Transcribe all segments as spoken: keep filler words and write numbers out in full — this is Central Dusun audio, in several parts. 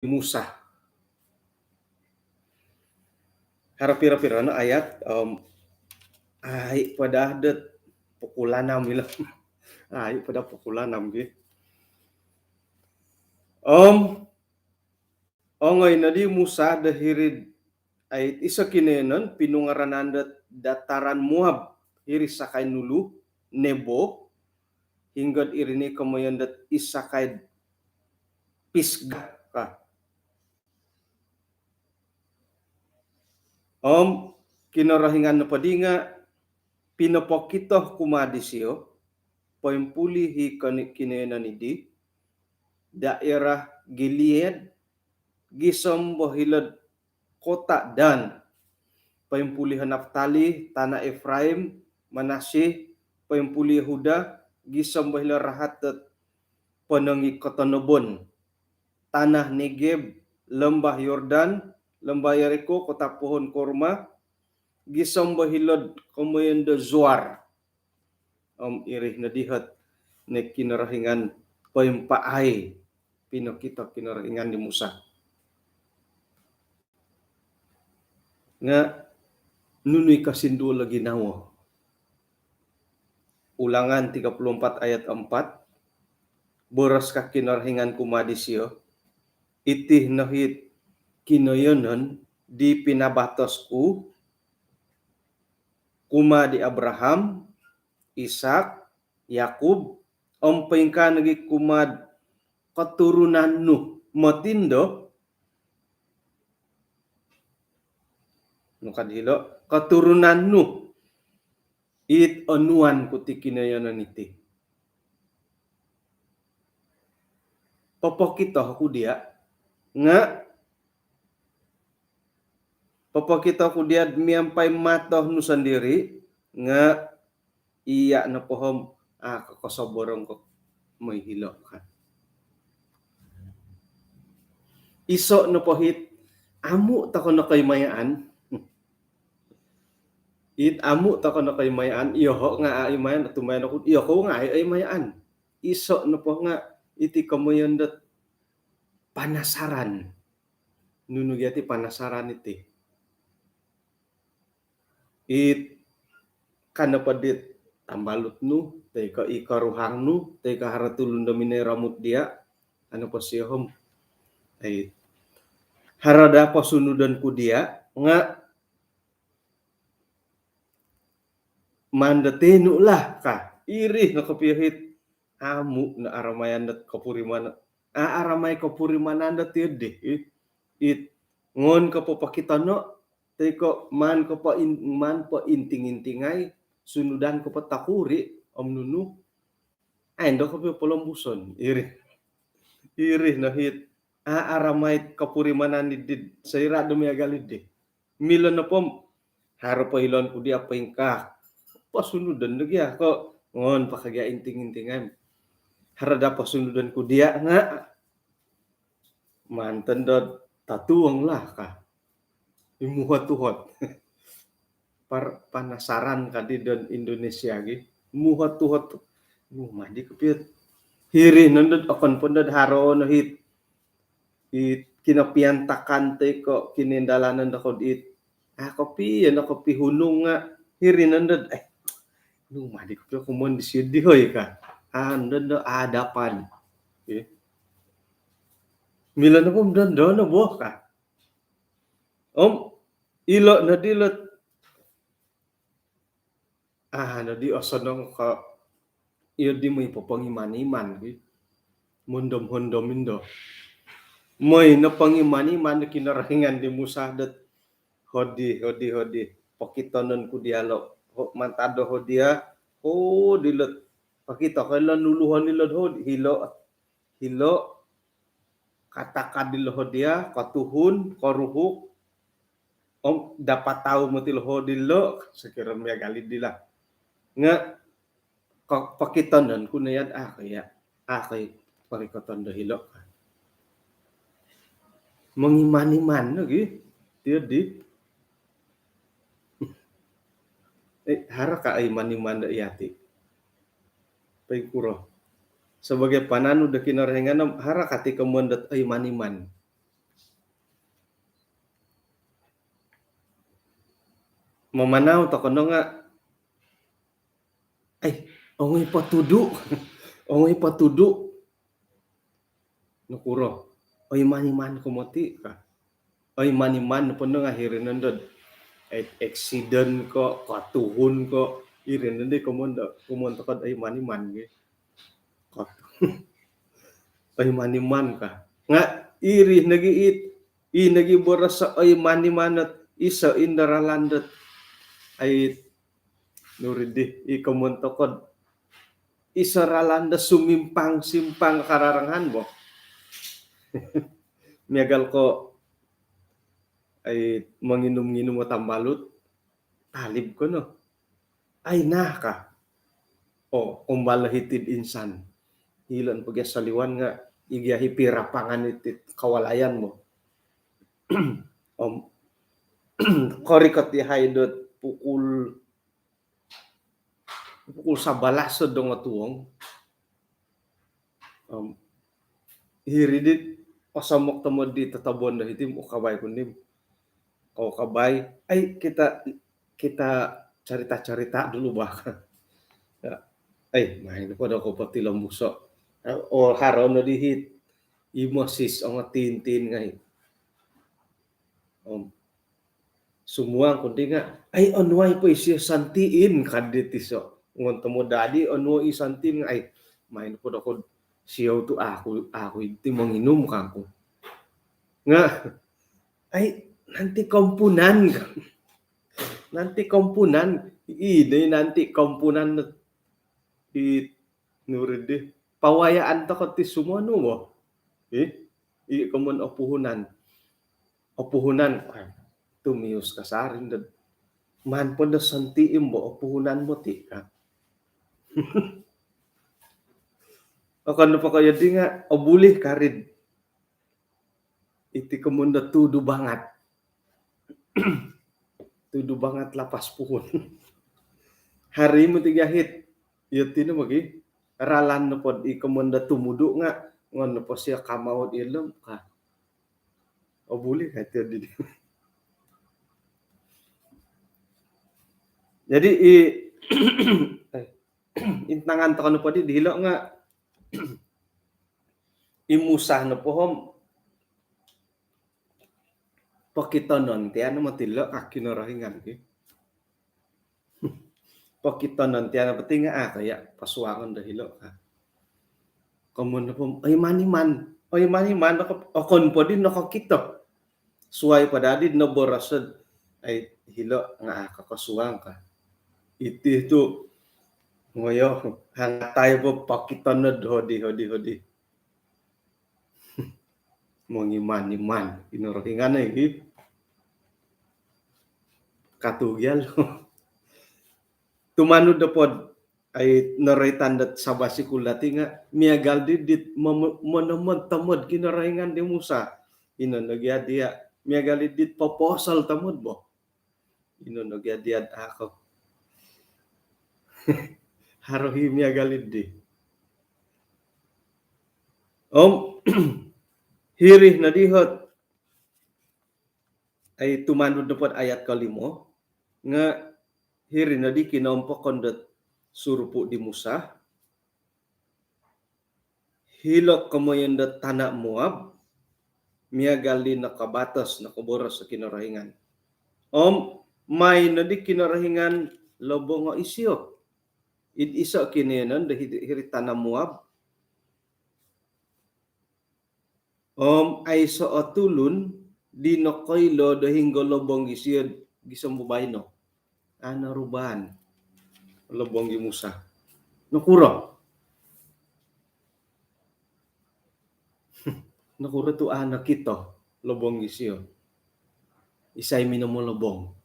Musa. Haro piro-piro no ayat, om, ai po daa dot pukul anam ilo. Ai po daa pukul anam gi. Om, ongoi no di Musa do hiri'd, ai, iso kinoyonon pinungaranan dot dataran Moab, hiri sakai nulu, Nebo, hinggo'd iri ni komoyon dot i sakai Pisga ka. Om Kinorohingan nopo di nga pinopokito kumaa disio poimpuli i koni-, kinoyonon di, daerah Gilead, gisom bo hilo'd kota Dan, poimpuli o Naftali, tanah Efraim, Manasye, poimpuli Yehuda, gisom bo hilo rahat dot ponong i kotonobon, tanah Negeb, lembah Yordan, lembah Yeriko, kota pohon korma, gisom bo hilo'd komoyon do Zoar. Om iri no di ot ne Kinorohingan poimpaai, pinokito Kinorohingan di Musa. Nga nunu i kosinduol o ginawo? Ulangan tiga puluh empat ayat empat, boros ka Kinorohingan kumaa disio, iti no it kinoyonon di pinabatos ku kumaa di Abraham, Ishak, Yakub, om poingkaa nogi kumaa'd koturunan nu motindo, nu ka dilo, koturunan nu, it onuan ku ti kinoyonon iti. Popokito ku dia, nga popokito ku dia miampai mato nu sondiri, nga iya nopo om, ah, kokosoborong ko moi hilo ka. Iso nopo it amu toko nokoimayaan. It amu toko nokoimayaan, iyoho nga a imayaan, tumbayaan oku, iyoho nga a imayaan. Iso nopo nga iti komoyon dot panasaran. Nunu gia ti panasaran iti? It kan nopo dit tambalut nu, toi ko i koruhang nu, toi ko haro tulun do minoi romut dia, anu po sio om, ai, haro daa posunudon ku dia, nga maan do tinu lah ka. Iri no kopio it amu no aramayan dot kopuriman, a, aramai kopurimanan dot iyo di, it, it ngon ko popokito no, toi ko maan ko po in-, maan po inting-intingai, sunudan ko po tokuri om nunu. Ai, ndo kopio polombuson. Iri, iri no it, a, aramai kopurimanan di, di, soira do miagal di. Milo nopo om haro poiloon ku dia poingkaa, posunudon do gia ko ngon po ka gia inting-intingai. Haro daa posunudon ku dia nga maan tondo tatuong lah ka. Imuhot-uhot. Par-, panasaran ka di don Indonesia gi. Muhot-uhot. Nu madi kopio. Hiri nondo okon po ndo haro no it, it kinopiantakan toi ko kinindalanan do ko dit, ah, kopio no kopihunung nga hiri nondo, eh, nu madi kopio komoyon disio di hoi ka. Ah, ndo ndo adapan. Eh. Milo nopo om ndo ndo no bo ka. Om ilo no di lot, ah, no di osonong ko iyo di moi popongiman-iman gi. Mondom-hondom indo. Moi no pongiman-iman do Kinorohingan di Musa dot, hodi, hodi, hodi. Pokitonon ku diolo. Ho, mantad do hodia, ho, dilot. Pokito ko ilo nuluhon ilo, ho, hilo. Hilo, katakad dilo hodia, kotuhun, koruhuk, om dapat tahu moti lo hodilo, sokiro miagal di lah. Nga, ko-, pokitonon ku no yat, ah, ko iya, ah, ko i porikoton do hilo. Mongiman-iman lagi, tiyo di. Eh, haro ka oiman-iman do yati? Poingkuro? Sebagai pananud do Kinorohingan, haro ka ti komoyon dot oiman-iman? Mamanau tokou no nga, ai, ongoi potudu. Ongoi potudu. Nokuro? Oiman-iman ko moti ka. Oiman-iman po no nga hiri nondo. Ek-, eksiden ko, kotuhun ko, iri nondo komoyon do, komoyon tokou do oiman-iman gi. Kot-, oiman-iman ka. Nga iri nogi it, i nogi boros oiman-iman ot iso indo ralan dot, ai, nuridi, i komoyon tokou do iso ralan do sumimpang-simpang kararangan bo. Miagal ko, ai, monginum-nginum o tambalut, talib ko no. Ai, nah ka. O, kumbal hiti'd insan. Ilo no pogi soliwan nga igia hi pirapangan iti kawalayan bo. Om, korikot iyahai dot pukul, pukul sabalas do dongotuong. Om, hiri dit osomok tomod di totobon do hiti, "Ukabai," ku ndim. "Ukabai. Ai, kita, kita cerita-cerita dulu bah." Ya. "Ai, main po do ko potilombuso." O, haro no di hiti. Imo sis ongo tintin ngai. Om, sumuang ku di nga, "Ai, onuai po isio santiin," ka di tiso. Ngon tomod dadi, "Onuo i santiin," nga, "Ai, main po do ko siou tu aku, aku iti monginum," kangku. Nga, "Ai, nanti kompunan," ka. Nanti kompunan, i dei nanti kompunan i nuridi. Pawayaan tokou ti sumonu bo. I, i komoyon opuhunan. Opuhunan, ah, tumius kasari dot. "Maan po do santiin bo opuhunan moti," ka. Okon nopo ko iyo di nga, obulih karid. Iti komoyon do tudu bangat. Tudu bangat lapas puhun. Hari moti gia hiti. Iyo tino bagi. Ralan nopo di komoyon do tumudu nga, ngon nopo sio kamau di lom ka. Obulih ka ti di. Jadi i, eh, intangan tokou nopo di, dilo nga, i Musa nopo om pokitonon tian moti lo ka Kinorohingan ki. Pokitonon tian moti nga, ah, kaya pasuangon do hilo ka. Komoyon nopo om, "Oiman-iman, oiman-iman, okon po di nokokito." Suai po dadi noboros dot, "Ai, hilo nga, ah, kosuang," ka. Iti tu ngoyo hangatai bo pokitonon do hodi, hodi, hodi. Mongiman-iman Kinorohingan ai gi. Katugial. Tumanud nopo dot, ai, noroitan dot Sabah Sikul dati nga, miagal di dit mom-, monomod tomod Kinorohingan di Musa. Ino no gia dia, miagal di dit poposol tomod bo. Ino no gia dia dot aku. Haro hi miagal di. Om, hiri no di hot, ai, tumanud nopo dot ayat kolimo, nga hiri no di kinoompokon dot surupu di Musa, hilo komoyon dot tana Moab, miagal di nakabatos, nakaboros o Kinorohingan. Om, main no di Kinorohingan lobongo isio id iso kinoyonon do hiri, hiri tana Moab. Om aiso o tulun di nokoilo do hinggo lobong isio gisom baino. Ana ruban lobong i Musa. Nokuro? Nokuro tu ana kito lobong isio? Isai minomolobong?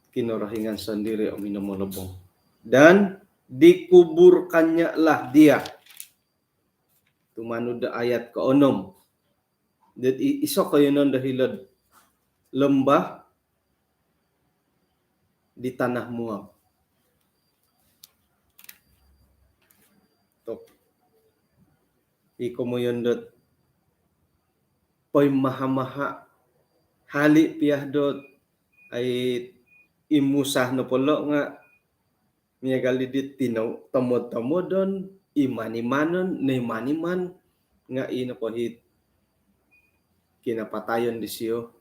Kinorohingan sendiri o minomolobong. Dan dikuburkannya lah dia. Tumanud do ayat koonom. Dot i-, iso koyonon do hilo'd lembah di tanah Moab. Tok. I komoyon dot poimaha-maha, hali pia dot Ai, i Musa nopo lo nga miagal di dit tino-, tomod-tomodon, iman-imanon, noiman-iman, nga i nopo hit kinapatayon disio,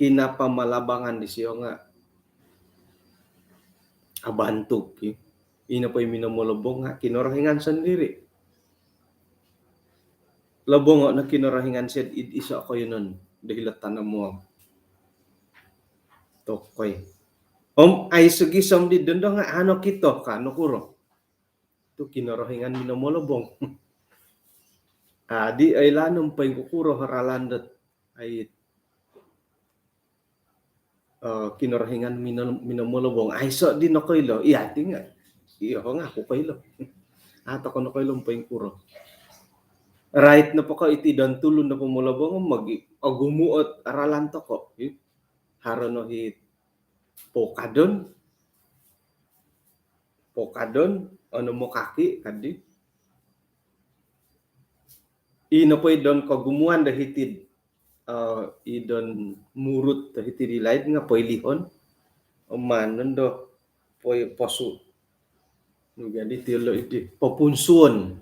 kinapamalabangan disio nga abantug, ki. I nopo i minomolobong nga Kinorohingan sondiri. Lobongo no Kinorohingan sio id iso koiyonon do hilo'd tana' Moab. Tokoi. Om aiso gisom di dondo nga ano kito ka nokuro. Tu Kinorohingan minomolobong. Adi, oilaan om poingkukuro ralan dot ai, eh, Kinorohingan mino-, minomolobong. Aiso di nokoilo. Iya ti nga. Iyoho nga au ku koilo. Au toko nokoilo om poingkuro. Rait nopo ko iti don tulun do pomolobong om mogi ogumu ot ralan toko. Haro no hit pokadon, pokadon, ono mo kaki kadi. I nopo i don kogumuan do hiti'd, eh, i don murut do hiti'd i laid nga poilihon. Om maan nondo poi-, posu. Nu jadi tilo iti, popunsuon.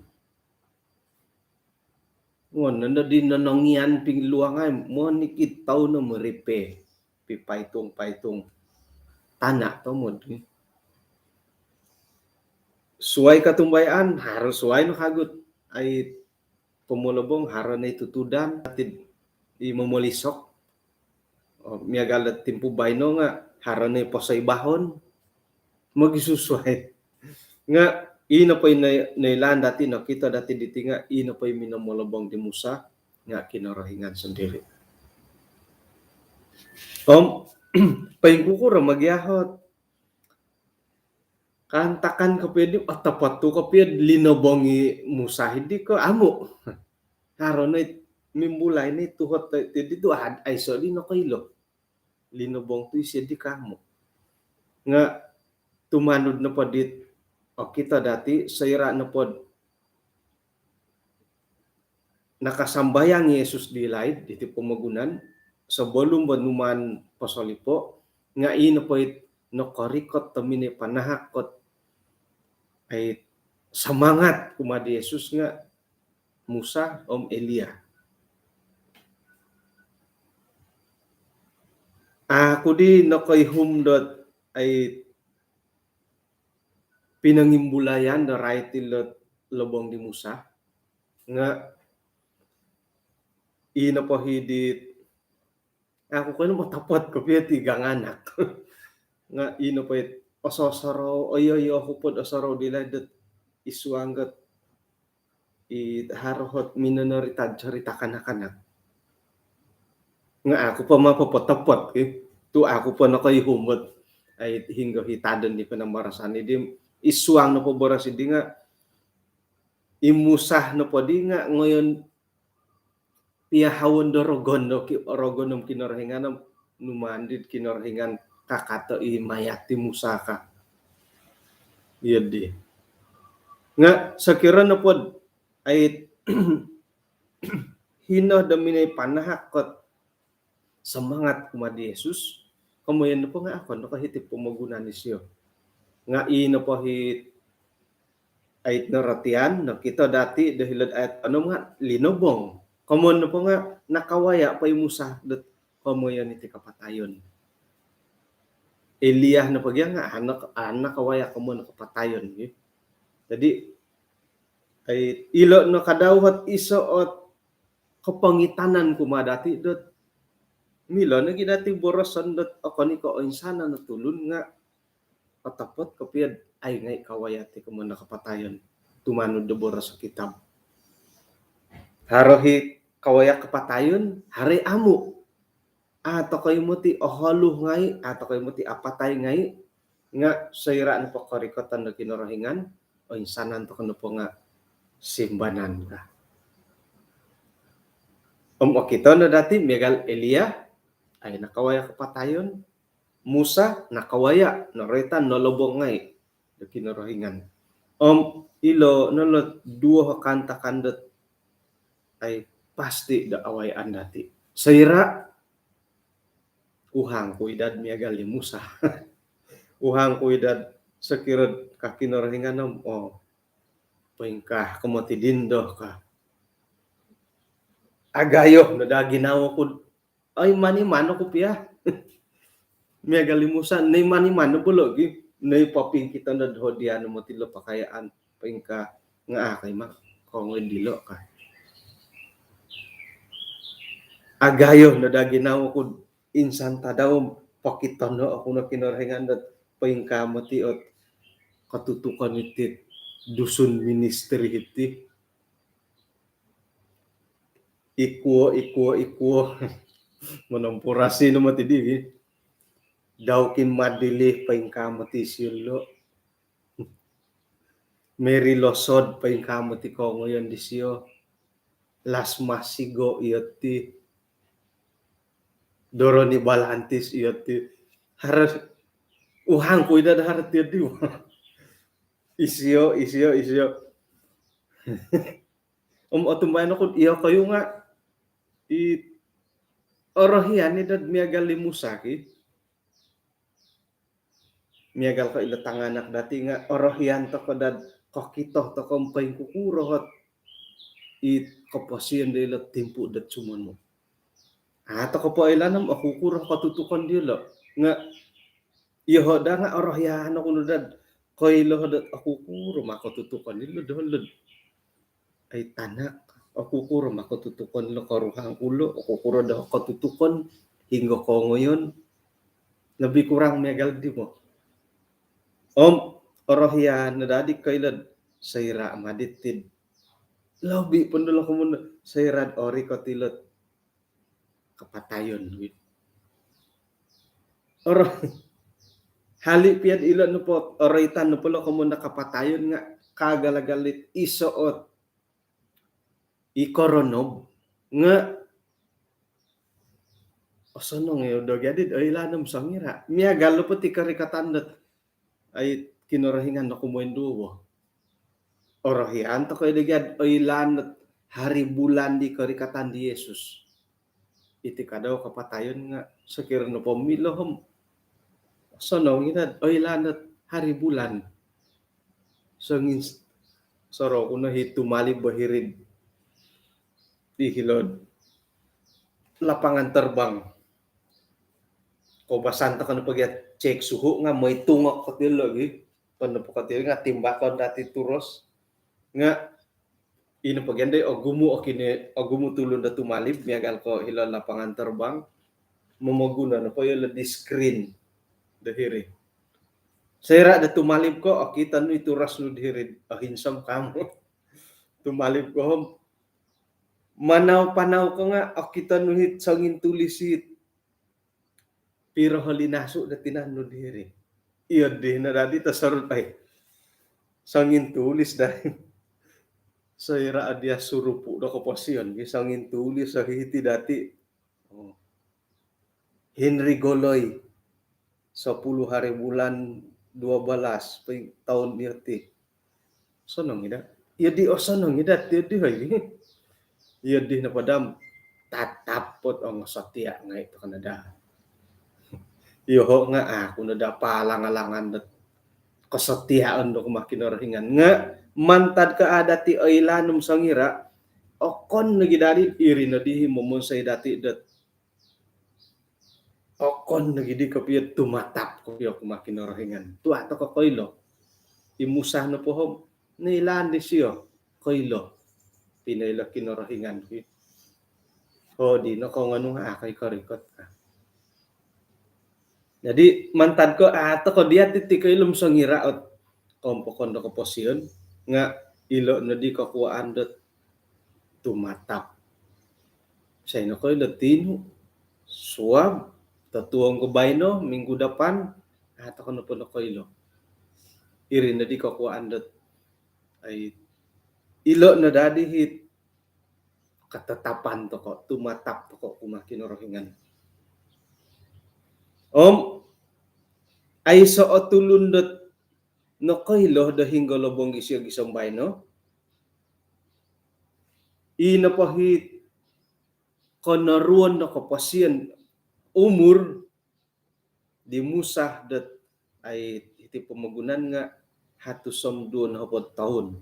Ngon nondo di nonongian pingluangai, monikid tau no meripe. Pipaitung-paitung. Tana' tomod. Suai kotumbayaan, haro suai no kagu. Ai pomolobong, haro no i tutudan, atid i momolisok. Oh, miagal do timpu baino nga haro no i posoibahon. Mogisusuai. Nga i nopo i noi-, noilaan dati, nokito dati diti nga i nopo i minomolobong di Musa nga Kinorohingan sondiri. Om poingkukuro mogiahot. Kaantakan kopio di, otopot tu kopio linobong i Musa hidi ko amu. Haro no i mimbulai no i tuhot ti di tu ad-, aiso di nokoilo. Linobong tu isio di ko amu. Nga tumanud nopo dit okito dati, soira nopo nakasambayang i Yesus di laid, diti pomogunan, sebelum bo numaan posolipo, nga i nopo it nokorikot tomine panahak kot ai semangat kumaa di Yesus nga Musa om Elia. Au ku di nokoihum dot ai pinongimbulayan do rait ilo lobong di Musa. Nga i nopo hidi, au ku koilo om otopot kopio ti ganganak. Nga i nopo it oso-, osorou, oyo-oyo oku pod osorou di laid dot id suang dot i haro ot minonorita'd carita' kanak-kanak. Nga au ku po mapapatapot, ki. Tu au ku po nokoihum ot ai hinggo i tadon di panambarasan di, id suang nopo boros di nga i Musa nopo di nga ngoyon piahawon do rogon do ki-, rogon om Kinorohingan om numaan di Kinorohingan kakato i mayat di Musa ka. Iyo di. Nga sokiro nopo dot ai hino do minoi panahak kot semangat kumaa di Yesus, komoyon nopo nga okon no ko hiti pomogunan isio. Nga i nopo hiti ai norotian, nokito dati do hilo'd ayat onom nga linobong. Komoyon nopo nga nakawaya po i Musa dot komoyon iti kapatayon. Elia nopo gia nga au no-, au nakawaya komoyon kapatayon, ki. Jadi ai ilo no kadau ot iso ot kopongitanan kumaa dati dot milo nogi dati boroson dot okon i ko oinsanan o tulun nga otopot kopio dot ai ngai kawaya ti komoyon kapatayon tumanud do boros kitab. Haro i kawaya kapatayon, haro i amu. Au toko i moti oholu ngai, au toko i moti apatai ngai, nga soira nopo korikoton do Kinorohingan, oinsanan toko nopo nga simbanan ka. Om okito no dati miagal Elia, ai nakawaya kapatayon, Musa nakawaya, noroitan, nolobong ngai do Kinorohingan. Om ilo no lo duo kaantakan dot ai pasti do awayaan dati. Soira Uhang ku i dad miagal di Musa. Uhang ku i dad sokiro ka Kinorohingan om, oh, poingkaa ko moti dino ka. Agayo no daa ginawo ku, ai, mani mano ku pia. Miagal di Musa, nai mani mano bolo gi, nai papingkito no do hodian no moti lo pakayaan, poingkaa nga akai mak kongoi dilo ka. Agayo no daa ginawo ku, insan tadau pokitono oku no Kinorohingan dot poingkaa moti ot katutukan iti Dusun Ministry iti. Ikuo, ikuo, ikuo. Monomporasi no moti di. Dau kin madili poingkaa moti silo. Mary Losod poingkaa moti kongoyon disio. Las Masigo iyo ti. Doroni Balantis iyo ti. Harus uhang ku ida dah harus tiyo di. Isio, isio, isio. Om otumbayaan oku, iyo koyu nga i orohian i dad miagal di Musa ki. Miagal ko ilo tanganak dati nga orohian toko dad kokito toko poingkukuro ot i koposion do ilo timpu dad sumonu. A, toko po ilaan om okukuro kotutukon diolo. Nga iyoho daa nga orohian oku no dad koilo dot okukuro ma kotutukon ilo doho lod. Ai tanak, okukuro ma kotutukon lo koruhang ku lo, okukuro do kotutukon, hinggo kongoyon, lebih kurang miagal di mo. Om orohian no daa di koilo dot soira maditid. Lobi pun dolo komun soira orikot ilo dot kapatayon. Oro hali piad ilo nopo, oroitan nopo lo komun do kapatayon nga kaagal-agal it iso ot i koronob nga osonong iyo do gadid oilaan om songira. Miagal nopo ti korikatan dot ai Kinorohingan no kumoinduo bo. Orohian toko i do gad oilaan dot hari bulan di korikatan di Yesus. Iti kadau kapatayon nga sokiro nopo milo om osonong i dad oilaan dot hari bulan. Songin soro ku no hi tumalib bo hiri'd di hilo'd lapangan terbang. Koubasan toko no pogi cek suhu nga moi tungok kotilo gi. Kono po kotilo nga timbakon dati turos. Nga ino pogi andai ogumu okine, ogumu tulun do tumalib miagal ko hilo lapangan terbang. Momoguno nopo iyolo di screen do hiri. Soira do tumalib ko, okito nu i turos nu do hiri, ohinsom kamu. Tumalib ko om manau-panau ko nga okito nu hit songin tulis hit piro ho linasu do tinan nu do hiri. Iyo di no dadi tosorud ai. Songin tulis dai. Soira dia surupu do koposion gi songin tulis so hiti dati. Oh. Henry Goloi, sepuluh hari bulan dua belas, ping-, tahun iyo ti. Sonong ida. Iyo di osonong ida ti di hoi. Iyo di nopo dam tatap pot ong setia ngai to Kanada. Iyoho nga aku no da palang-alangan dot kesetiaan do kumaa Kinorohingan. Nga mantad ko a dati oilaan om songira, okon nogi dadi iri no dihi momonsoi dati dot okon nogi di kopio tumatap kopio kumaa Kinorohingan. Tu a toko koilo. I Musa nopo om noilaan disio koilo. Pinoilo Kinorohingan ki. Oh, di no kongonu nga akai korikot ka. Jadi mantad ko a toko dia titi koilo om songira ot kompokon do koposion nga ilo no di kokuaan dot tumatap. Sai no koilo tinu, suab, totuong ko baino, minggu depan, a toko nopo nokoilo. Iri no di kokuaan dot ai ilo no dadi hit katatapan toko, tumatap toko kumaa Kinorohingan. Om aiso o tulun dot nokoilo do hinggo lobong isio gisom baino. I nopo hit konoruon do koposion umur di Musa dot ai iti pomogunan nga' hatus om duo nohopod toun.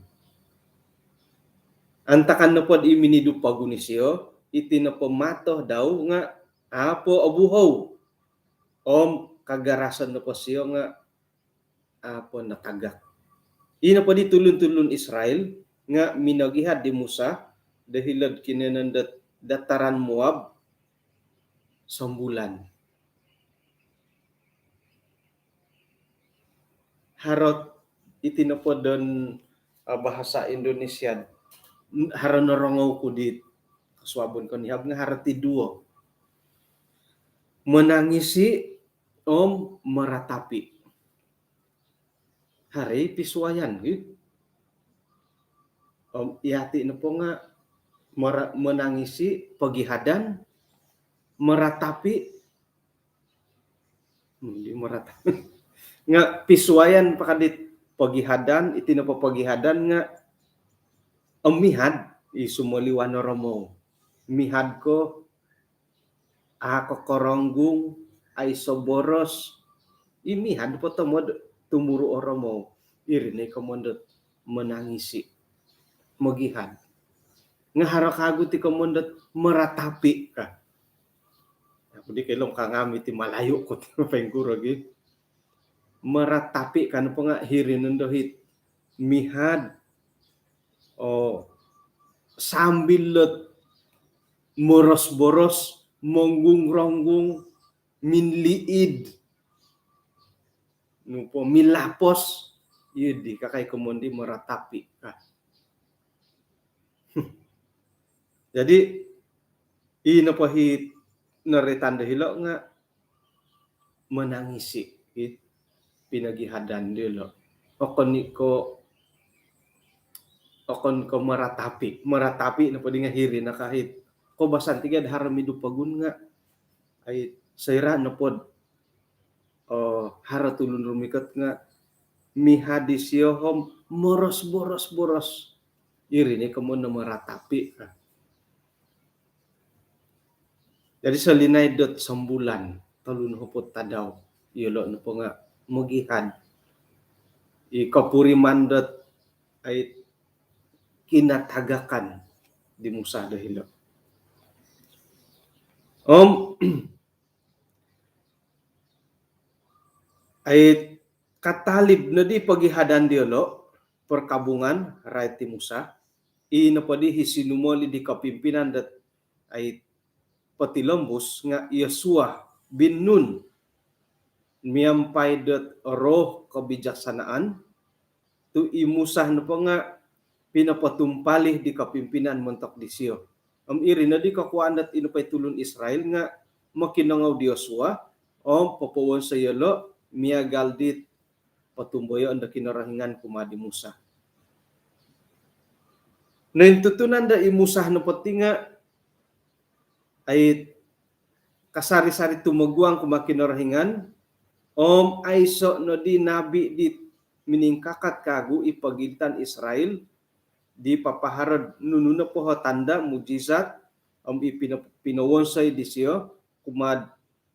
Antakan nopo di minidu pogun isio, iti nopo mato dau nga' apo obuhou. Om kagarasan nopo sio nga' apo natagak. Ino po di tulun-tulun Israel nga' minogihad di Musa do hilo'd kinoiyonon dot dataran Moab sombulan. Haro iti nopo don, ah, bahasa Indonesia, haro norongou ku di kosuabon konihab nga' haro ti duo. Menangisi om meratapi. Haro i pisuayan gi. Om iyati nopo nga' mera-, menangisi, pogihadan, meratapi, hmm, di meratapi. Nga' pisuayan pakadit pogihadan, iti nopo pogihadan nga' om mihad i sumoliwan o romou. Mihad ko, a' ko koronggung, aiso boros, i mihad po tomod tumuru o romou. Iri no i komoyon dot menangisi, mogihad. Nga' haro kagu ti komoyon dot meratapi ka. Aku di kailo kangami ti Malayu ko ti poingkuro gi. Meratapi ka nopo nga' hiri nondo it mihad. Oh, sambil lot moros-boros, monggung-ronggung, minliid, nopo milapos, iyo di kakai komoyon di meratapi. Ah. Jadi, ino po it noroitan do hilo nga' menangisi it pinogihadan diyolo'. Okon i' ko', okon ko' meratapi. Meratapi nopo di nga' hiri no ka it koubasan ti gia do haro midu pogun nga' ai soira' nopod, oh, haro tulun rumikot nga' mihad isio om moros-boros-boros. Iri no i komoyon do meratapi ka. Jadi solinaid dot sombulan, tolu nohopod tadau, iyolo' nopo nga' mogihad. I kopuriman dot ai kinatagakan di Musa do hilo'. Om ai katalib nodi pogihadan diyolo', perkabungan, rait di Musa, i nopo di i sinumoli di kopimpinan dot ai potilombus nga' Yosua bin Nun, miampai dot roh kebijaksanaan, tu' i Musa nopo nga' pinopotumpalih di kopimpinan montok disio. Om iri nodi kokuaan dot ino po i tulun Israel nga' mokinongou di Yosua, om popowonsoi iyolo' miagal dit potumboyoon do Kinorohingan kumaa di Musa. Nointutunan do i Musa nopo ti nga' ai kasari-sari tumoguang kumaa Kinorohingan, om aiso' nodi nabi dit miningkakat kagu i pogilitan Israel di papaharo'd nunu nopo o tanda' mujizat, om i pino-, pinowonsoi disio kumaa'd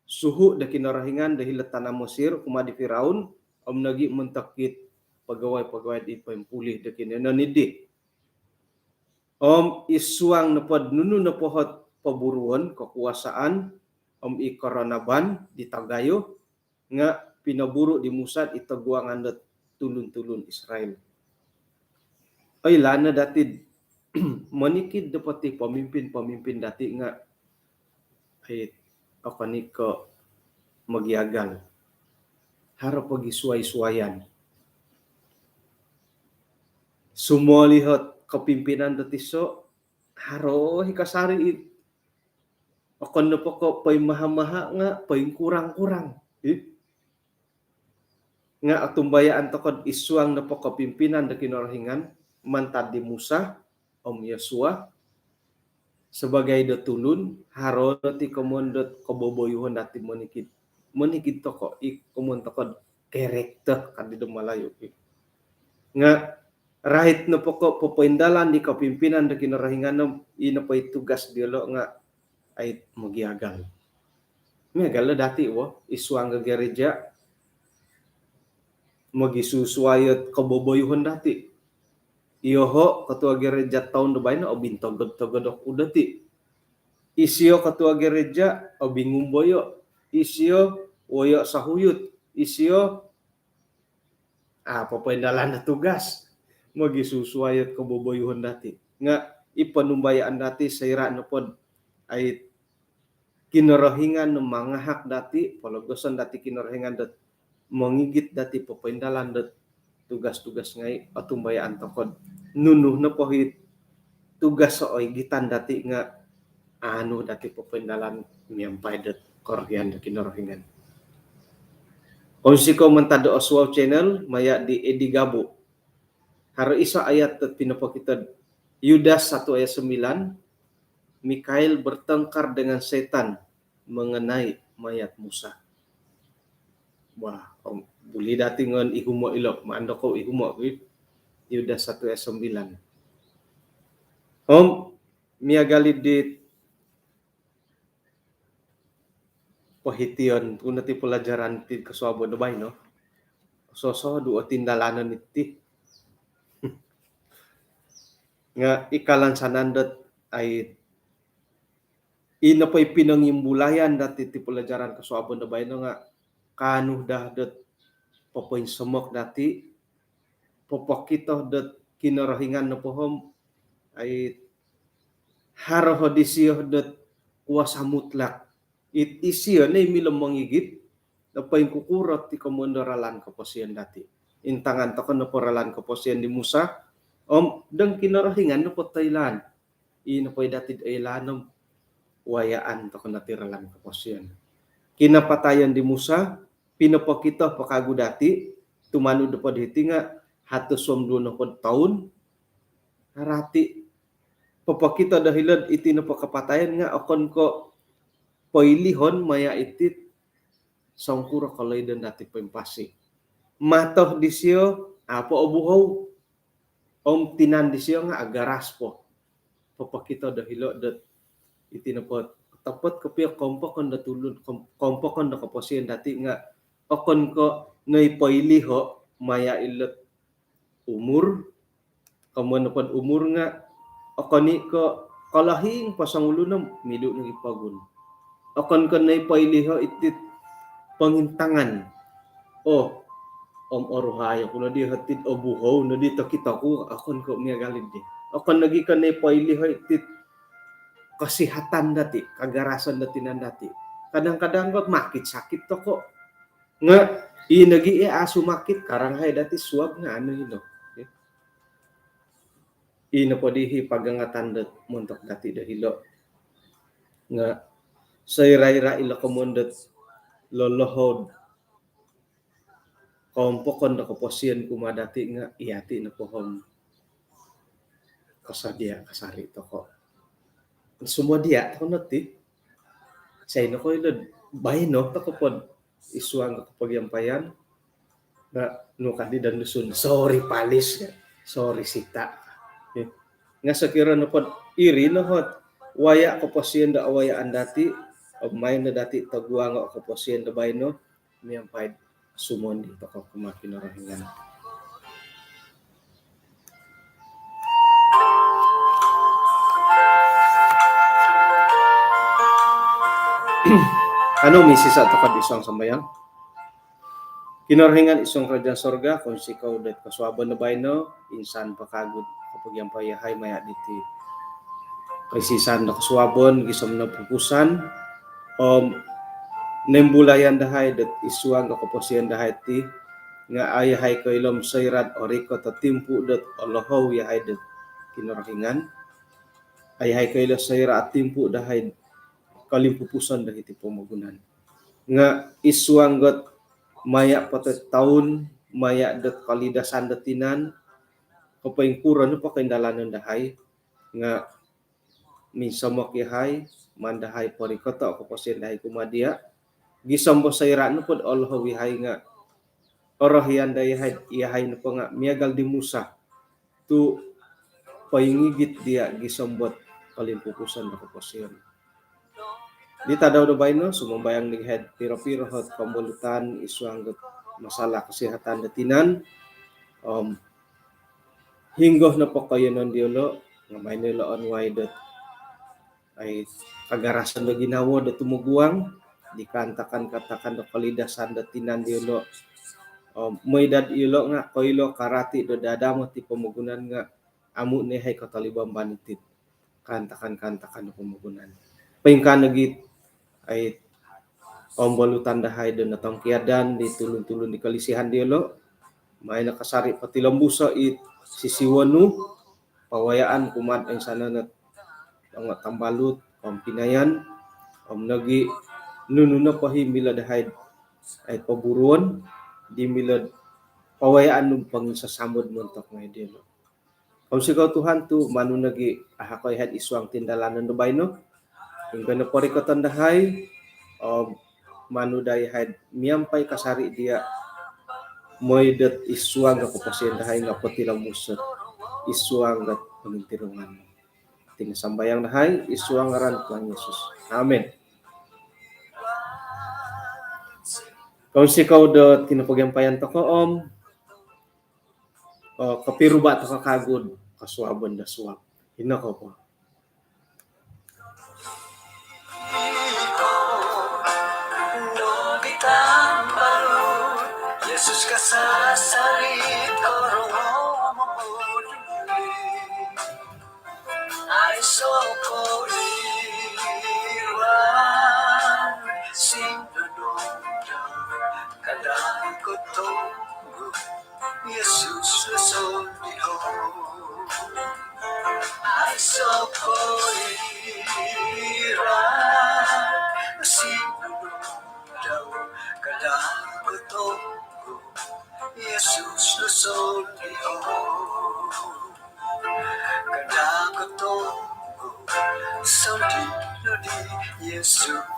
suhu' do Kinorohingan do hilo'd tana' Mesir kumaa di Firaun, om nogi' montok it pegawai-pegawai di poimpulih do kinoiyonon iddi. Om i suang nopo'd nunu nopo ot poburuon, kekuasaan, om i koronaban di tagayo, nga' pinoburu' di Musa i toguangan dot tulun-tulun Israel. Oilaan no dati'd monikid nopo ti pemimpin-pemimpin dati' nga' ai okon i' ko' mogiagal. Haro pogi suai-suaian. Sumoliu ot kopimpinan dot iso', haro i kasari i okon nopo ko' poimaha-maha nga' poingkurang-kurang. Ih. Nga' otumbayaan toko'd i suang nopo kopimpinan do Kinorohingan mantad di Musa om Yosua, sabagai do tulun, haro no ti komoyon dot koboboyuhon dati' monikid. Monikid toko', i komoyon toko'd karakter kadi do Malayu. Nga' rait nopo ko' popoindalan di kopimpinan do Kinorohingan om, i nopo i tugas diyolo' nga' ai mogiagal. Miagal dati' wo, id suang gereja, mogisusuai ot koboboyuhon dati'. Iyoho' ketua gereja toun do baino obintogod-togod oku dati'. Isio ketua gereja obingumboyo', isio woyo' sahuyut, isio a' popoindalan do tugas. Mogisusuai ot koboboyuhon dati'. Nga' i ponumbayaan dati' soira' nopod ai Kinorohingan no mangahak dati', pologoson dati' Kinorohingan dot mongigit dati' popoindalan dot tugas-tugas ngai', otumbayaan toko'd nunu nopo it tugas o igitan dati' nga' aanu dati' popoindalan miampai dot korohian do Kinorohingan. Kounsikou mantad do Oswald Channel, maya' di Eddie Gabu. Haro iso ayat dot pinopokito'd Yudas satu ayat sembilan, Mikhail bertengkar dengan setan mengenai mayat Musa. Wah, om, buli dati' ngon ihumo' ilo', maan dokou ihumo' wi. Yudas satu ayat sembilan. Om, miagal i dit pohition ku no ti pelajaran ti kosuabon do baino. Sosodu' o tindalanon iti. Nga' i kalansanan dot ai, i nopo i pinongimbulayan dati' ti pelajaran kosuabon do baino nga' kaanu daa dot popoinsomok dati', popokito dot Kinorohingan nopo om ai haro o disio dot kuasa mutlak. It isio no i milo mongigit do poingkukuro ti komoyon do ralan koposion dati'. Intangan toko' nopo ralan koposion di Musa, om dong Kinorohingan nopo toilaan. I nopo i dati'd oilaan om wayaan toko' no ti ralan koposion. Kinapatayon di Musa, pinopokito po kagu dati', tumanud nopod hiti nga' hatus om duo nopod toun, arati' popokito do hilo'd iti nopo kapatayon nga' okon ko' poilihon maya' iti't songkuro koloidon dati' poimpasi. Mato disio a' po obuhou, om tinan disio nga' agaras po. Popokito do hilo' dot iti nopo topot kopio kompokon do tulun, kom-, kompokon do koposion dati' nga' okon ko' noipoiliho' maya' ilo't umur, komoyon nopod umur nga' okon i' ko' kolohing po songulun om midu' nogi' pogun. Okon ko' noipoiliho' iti't pongintangan. Oh, om oruhai oku nodi hiti'd obuhou nodi tokito ku, okon ko' miagal iddi. Okon nogi' ko' noipoiliho' iti't kosihatan dati', kagarasan do tinan dati'. Kadang-kadang ko' makit sakit toko'. Nga' i nogi' i a' sumakit, karang hai dati' suab nga' anu ino. I nopo dii pagangatan dot montok dati' do hilo'. Nga' soira-ira ilo komoyon dot lolohou'd kompokon do koposion kumaa dati' nga' iyati' nopo om kosodia' kasari' toko'. Sumodia' toko' no ti. Isai nokoilo'd baino toko' pod id suang do kopogiampayan. Nga' nu kadi' dan Dusun, sorry palis, sorry sita'. Nga' sokiro nopod iri no ot waya' koposion do awayaan dati', om main no dati' toguango' koposion do baino, miampai'd sumondi toko' kumaa Kinorohingan. Kanou misisa' toko'd id suang sambayang. Kinorohingan id suang karajaan sorga, kounsikou dot kosuabon do baino, insan po kagu'd kopogiampai yahai maya' diti koisisan do kosuabon gisom nopupusan om noimbulayan dahai dot id suang do koposion dahai ti, nga' a' yahai koilo om soira'd orikot o timpu' dot olohou yahai dot Kinorohingan, a' yahai koilo soira' o timpu' dahai'd kolimpupuson do hiti pomogunan. Nga' id suang dot maya' po dot toun, maya' dot kolidasan do tinan, kopoingkuro nopo koindalanon dahai, nga' minsomok yahai, maan dahai porikoto' koposion dahai kumaa diya', gisom bo soira' nopod olohou yahai nga' orohian da yahai, yahai nopo nga' miagal di Musa, tu' poingigit diya' gisom dot kolimpupuson do koposion. Di tadau do baino, sumambayang nogi haid piro-piro ot kombolutan id suang dot masalah kesihatan do tinan. Om hinggo nopo koiyonon diolo, nga maai no ilo onuai dot ai kagarasan do ginawo do tumoguang di kaantakan-kaantakan do kolidasan do tinan diolo. Om mooi dot ilo nga koilo karati do dadamot id pomogunan nga amu no yahai kotolimban iti kaantakan-kaantakan do pomogunan. Poingkaa nogi ai kombolutan dahai do notongkiadan di tulun-tulun di kolisihan diolo, maai no kasari potilombuso it sisiwo nu, pawayaan kumaa oinsanan ot ongo tambalut, om pinayan, om nogi nunu nopo i milo dahai ai poburuon di milo pawayaan nu ponginsasamod montok ngai diolo. Kounsikou Tuhan tu manu nogi ahakoi haid id suang tindalanon do baino. Ingkaa no porikoton dahai, om manu daa i haid miampai kasari dia mooi dot id suang do koposion dahai nga potilombus id suang do ponintirungan. Iti no sambayang dahai id suang ngaran Tuhan Yesus. Amin. Kounsikou do tinopogiampayan tokou om, oh, kopiruba tokou kagu do kosuabon do suab. Ino ko po. Yesus kasasari korongou. Aiso koiran sinunung kada kotonggu. Yesus no sondiho. Aiso koiran sinunung kada kotonggu. Yesus no sondiho. Kada kotonggu sondii nodi Yesus.